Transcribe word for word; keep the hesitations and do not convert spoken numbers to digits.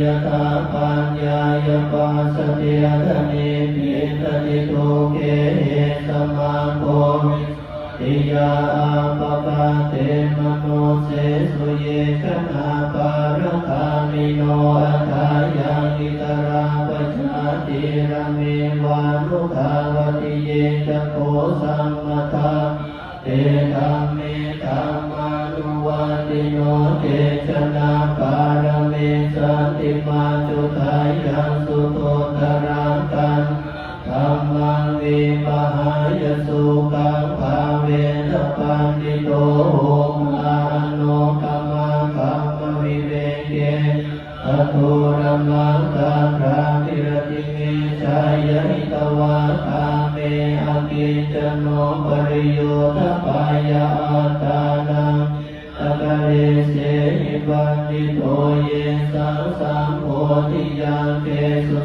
yathāpaññāya passati, handa nibbindati, dukkhehi samaggō visuddhiyā appakatte. Manussesu ye janā pāragāmino athāyaṃ itarā pajātīramevānubhāvati, ye ca kho sammatā te dhamme dhammānuvattino, te janā pāramessanti majjhu, thāyaṃ suduttaraṃ taṇhā dhammaṃ vipahāya sukhaṃ bhāveta paṇḍito. Ubbhāromakammavivekeyyā, sadūramakkhatrāciratime jaya hitvā kāme akiñcano pariyodapāya attānaṃ karissehi paṇḍito. Yesaṃ sambodhiyaṅgesu